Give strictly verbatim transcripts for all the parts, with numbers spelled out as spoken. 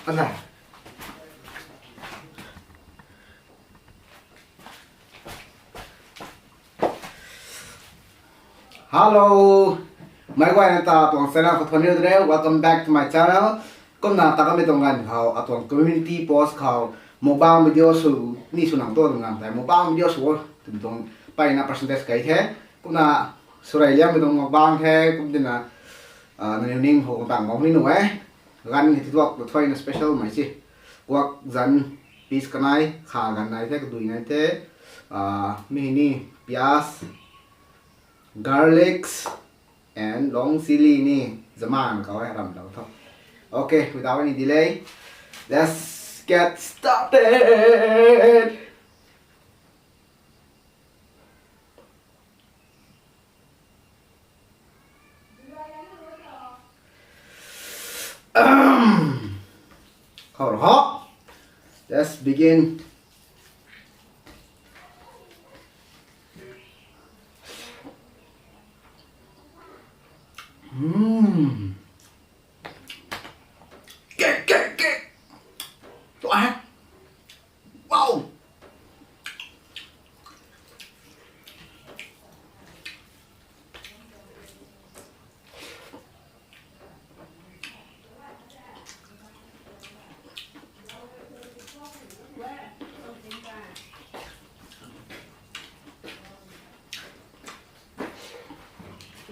Hello. Mei guayna ta tuang channel khou thuanc riu de re. Welcome back to my channel. Kumna ta kamei tuang ganv khou atuang community post khou mukbang video sw ni sw nang tu tuang ganv tei mukbang video sw o twmei tuang mpeyna percentage kai the. Kumna swrey liangmei tuang mukbang the. Kum tina nangniw ning khou kang bam ni nuh e. Ganv hei tituak tu thuayna special mei si. Kuak zanc piece kanei kha ganv nai the, kadui nai the. Mi hei ni piyaz, garlics, and long chilli ni zaman khou e ramlou tho. Okay, without any delay, let's get started. Khou ho. Let's begin. Mm. Kek, kek, kek. Tuak e. Wow.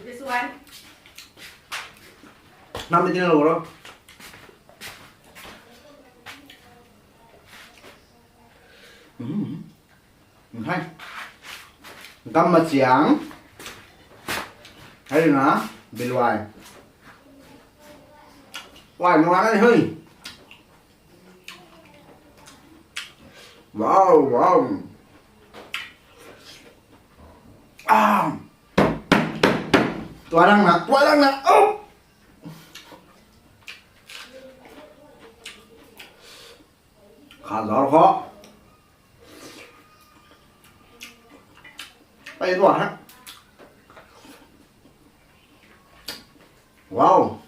This one. Nam di tina lo ro. Mm. Hai. Gam machiang. Hai na, biluai. Wai, nung rana ni hui. Wow, wow. Ah. Tuarang na, tuarang na. Oh. Kha zau kho. Ai, tuak ha. Wow.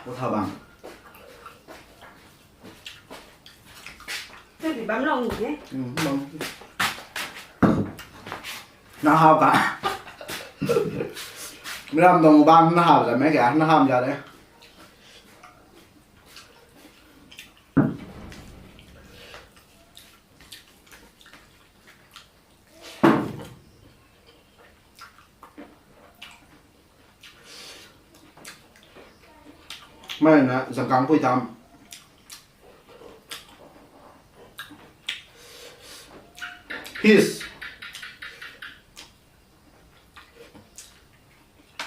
Pu tha bang. Tui bam long ni e. Hmm, bam. Na hau ka. Miram dong bam na hau za me kya, na ham za de. Mei na zangkang pui tam. His.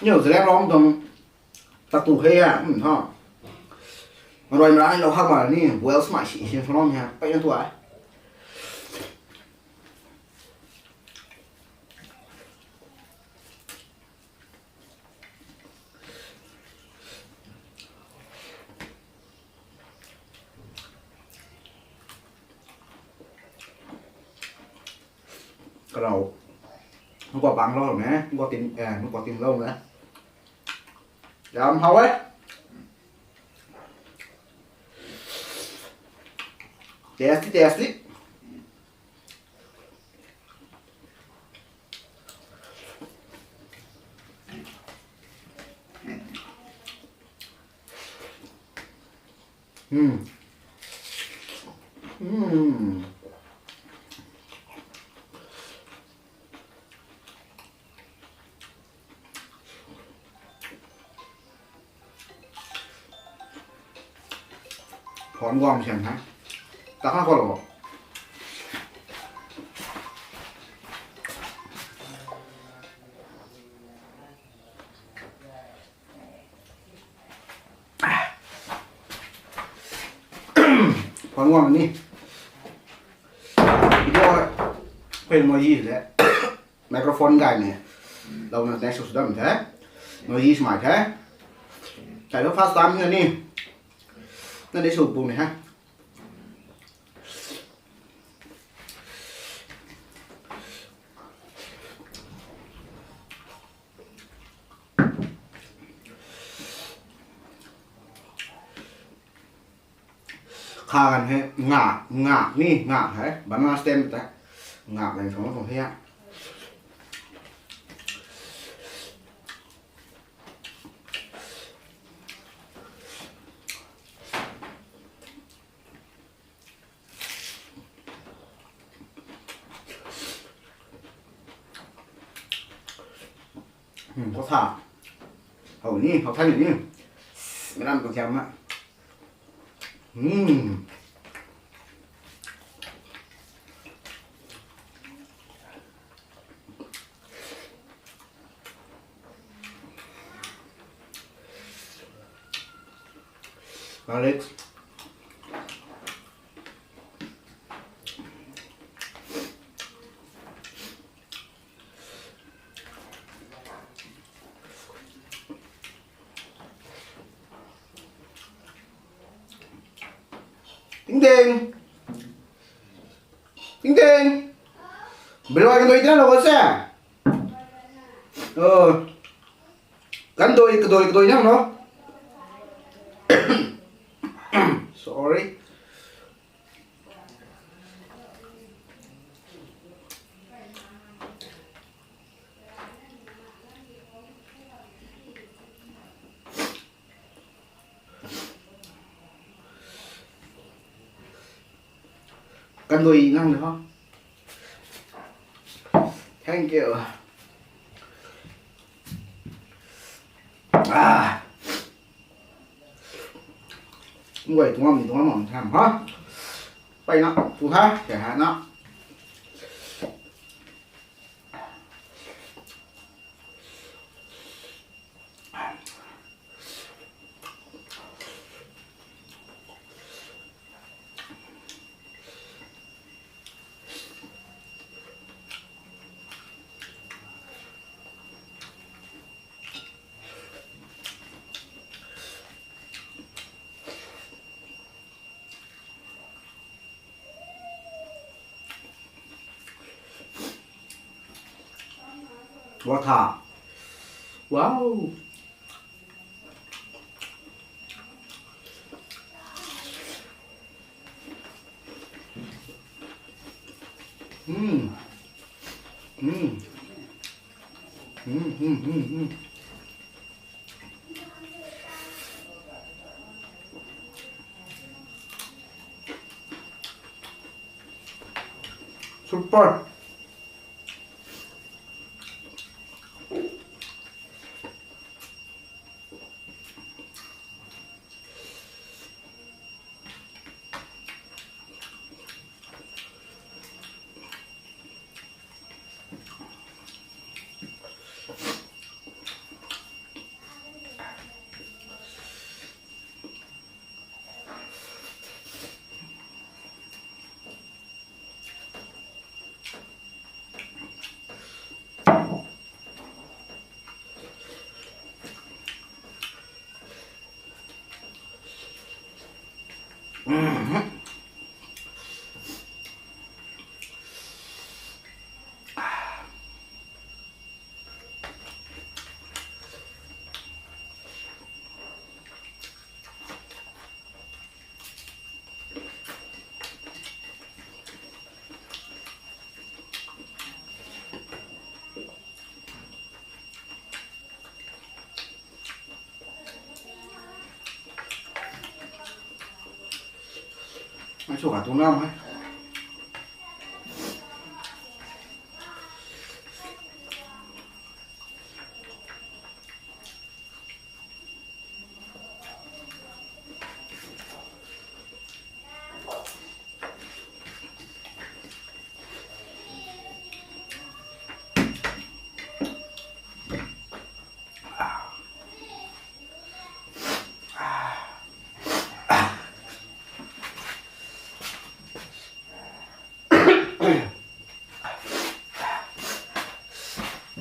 Niu zalek rom tuang tatu hei a, um, ha. Rui mara ni lou hak ma ni, boil smai si si rom ha, pei na tuai. Karau. Nunc kua bang lou ne, nunc kua tin, eh, nunc kua tin lou ne. Yam hau e. Tasty, tasty. Hmm. Hmm. Phone guang sian ha. Ta kha khou lo. Phone guang ni. Video hei noisy le. Microphone gay ne. Louna next sw dam the. Noisy smai the. Kai lo first time ni. Na de sw pu ni ha. Agan hei ngak, ngak ni, ngak hei banana stem ta. Ngak leng song song hei a. Hmm, khou tha. Hou ni, hou tha ni. Mei ram tu thiam na. Hmm. Garlic. Ting ting. Ting ting. Bilai kandui tina lou se. Oh. Kandui, kandui, kandui nang no. Sorry. Kandui nang ho. Thank you. Ah. Ngoi tuang ni tuang mam tham ha. Pai na, tu ha, khe ha na. What a, wow. Mm. Mm. Mm, mm, mm, mm. Super. Ai chu ka tu nam hai.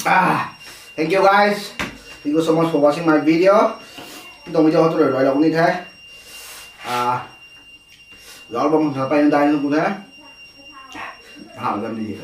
Ah, thank you guys. Thank you so much for watching my video. Tuang video hou tu rui rui lou ni the. Ah, zauc bam sa pai dai nu ku the. Ha, zam di.